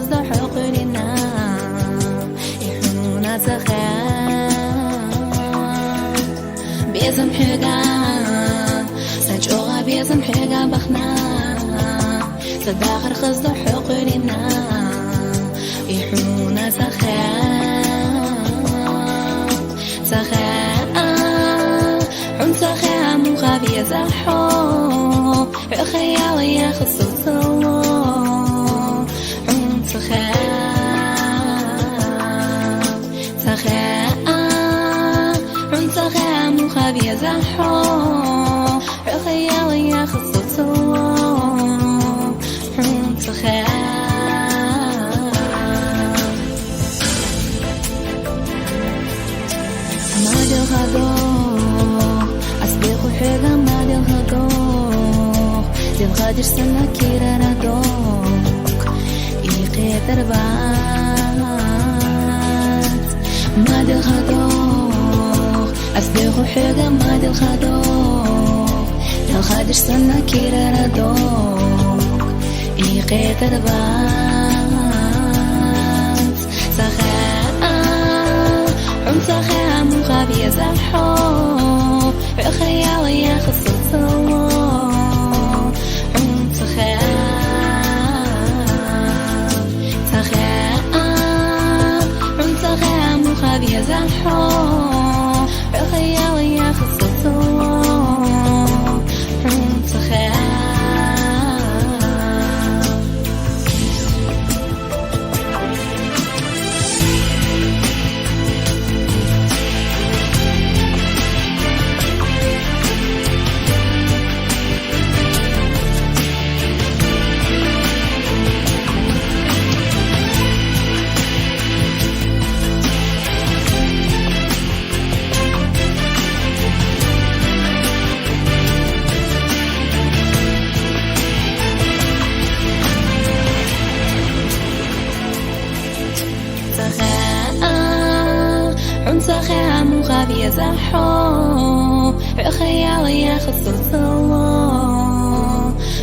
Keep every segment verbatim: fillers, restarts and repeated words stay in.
Зохьо къуьлина, ихьуна саха. Безам хьега, са чӀоагӀа безам хьега бахна. Са дахар хазда хьо къуьлина, ихьуна саха. Саха, хьун саха, муха веза хьо. Хьо хаял яхсуцало, хьун цаха. Цаха, хьун цаха, муха веза хьо. Хьо хаял яхсуцало, хьун цаха. Мадел хадох, ас беху хьега мадел хадох. Дел хадиш сана кирара док, и хетер бат. Мадел хадох, ас беху хьега мадел хадох. Дел хадиш сана кирара док, и хетер бат. Саха, хьун цаха, муха веза хьо. Хьо хаял яхсуцало, хьун цаха. Саха, хьун цаха, муха веза хьо. Хьо хаял яхсуцало, хьун цаха. Цаха, хьун цаха, муха веза хьо. Хьо хаял яхсуцало,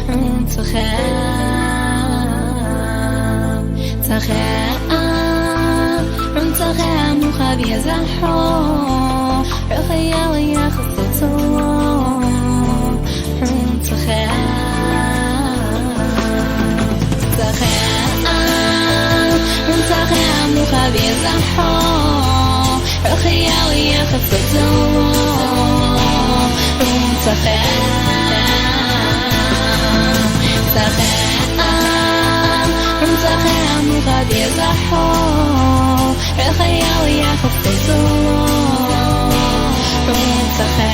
хьун цаха. Цаха, хьун цаха, муха веза хьо. Хьо хаял яхсуцало, хьун цаха. Цаха, хьун цаха, муха веза хьо. Хьо хаял яхсуцало, хьун цаха. Цаха, хьун цаха, муха веза хьо. Хьо хаял яхсуцало, хьун цаха.